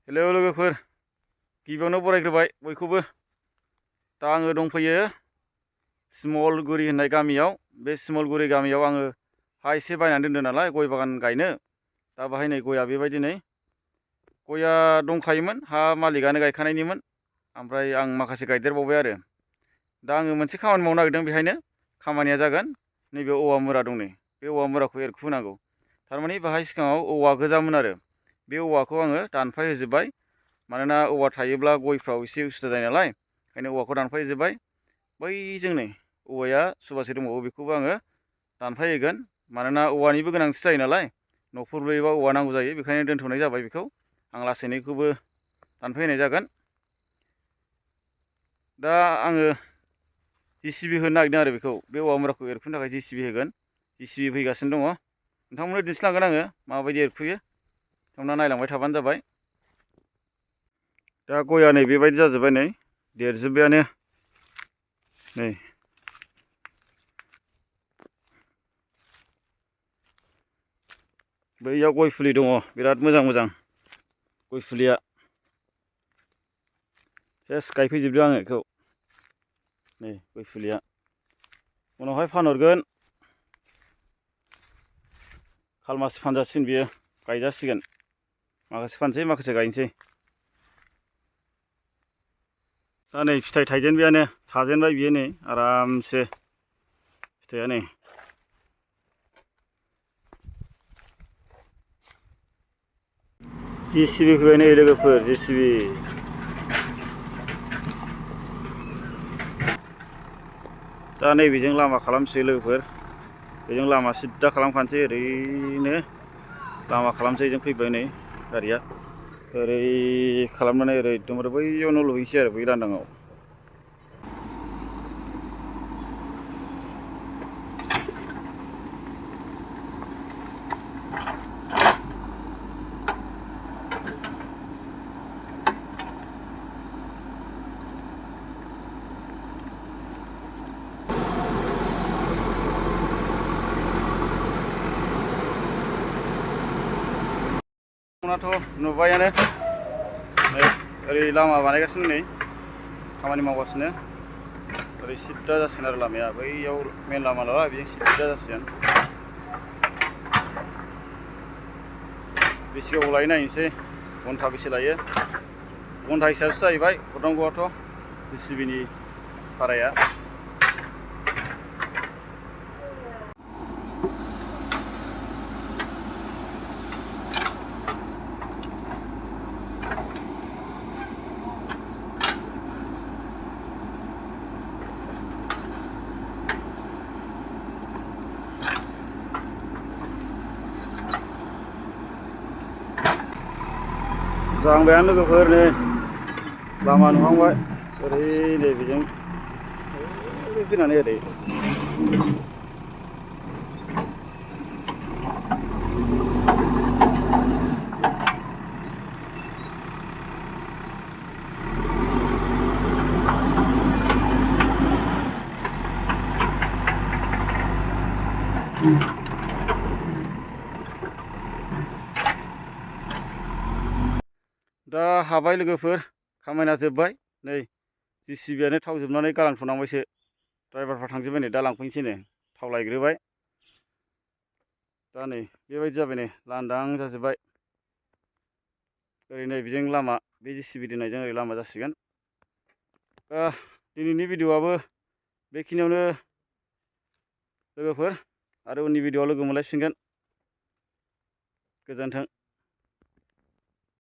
Hello लोगोफोर, गिबियावनो बरायग्रोबाय बयखौबो। दा आङो दंफैयो सिमलगुरि होननाय गामियाव। बे सिमलगुरि गामियाव आङो हा एसे बायनानै दोनदों नालाय गय बागान गायनो। दा बाहाय नै गया बेबायदि नै गया दंखायोमोन, हा मालिकआनो गायखानायनिमोन। ओमफ्राय आं माखासे गायदेरबावबाय आरो। दा आङो मोनसे खामानि मावनो नागिरदों बेहायनो। खामानिया जागोन नैबे औवा मुरा दं नै, बे औवा मुराखौ एरखुनांगौ। थारमाने बाहाय सिगाङाव औवा गोजामोन आरो। बे औवाखौ आङो दानफाय होजोब्बाय। मानोना औवा थायोब्ला गयफ्राव एसे उसुबिदा जायो नालाय, ओंखायनो औवाखौ दानफाय होजोब्बाय। बैजों नै औवाया सुबासे दंबावो, बेखौबो आङो दानफायहोगोन। मानोना औवानिबो गोनांथि जायो नालाय, न'फोर लुयोबा औवा नांगौ जायो। बेखायनो दोनथ'नाय जाबाय बेखौ। आं लासैनो बेखौबो दानफायहोनाय जागोन। दा आङो JCB होनो नागिरदों आरो बेखौ, बे औवा मुराखौ एरखुनो थाखाय JCB होगोन। JCB फैगासिनो दङ। नोंथांमोननो दिन्थिलांगोन आङो माबायदि एरखुयो। नोंथांमोना नायलांबाय थाबानो जाबाय। दा गया नै बेबायदि जाजोब्बाय, नै देरजोब्बायानो नै। बैयाव गय फुलि दङ, बिराद मोजां मोजां गय फुलिया। सेस गायफैजोबदों आङो बेखौ, नै गय फुलिया। उनावहाय फानहरगोन। खालमासि फानजासिगोन बियो, गायजासिगोन। माखासे फानसै, माखासे गायनोसै। दा नै फिथाइ थाइजेनबायानो, थाजेनबाय बियो नै आरामसे फिथाइया नै। JCB फैबाय नै लोगोफोर, JCB। दा नैबेजों लामा खालामसै लोगोफोर। बेजों लामा सिद्दा खालामखानोसै, ओरैनो लामा खालामसै। जों फैबाय नै गारिया। ओरै खालामनानै ओरै एकदमबारे बैयाव न' लुहैसै आरो, बै लांदाङाव। नोंथांमोनाथ' नुबायानो, नै ओरै लामा बानायगासिनो, नै खामानि मावगासिनो। ओरै सिद्दा जासिगोन आरो लामाया, बैयाव मेन लामा नालाय बेजों सिद्दा जासिगोन। बेसे गोबाव लायो नायनोसै, घन्टा बेसे लायो। घन्टा हिसाबसो जाहैबाय हरनांगौआथ' JCBनि भाराया। जाहांबायानो लोगोफोर, नै लामा नुहांबाय। ओरै नै बेजों ओरै फैनानै ओरै दा हाबाय लोगोफोर, खामानिया जोब्बाय। नै JCBआनो थाव जोबनानै गालांथ'नांबायसो। ड्राइभारफ्रा थांजोब्बाय नै, दा लांफैनोसैनो थाव लायग्रोबाय। दा नै बेबायदि जाबाय, नै लांदां जाजोब्बाय। ओरै नै बेजों लामा, बे JCB दोननायजों ओरै लामा जासिगोन। दिनैनि भिडिअ'आबो बेखिनियावनो लोगोफोर, आरो उननि भिडिअ'आव लोगो मोनलायफिनगोन। गोजोन्थों।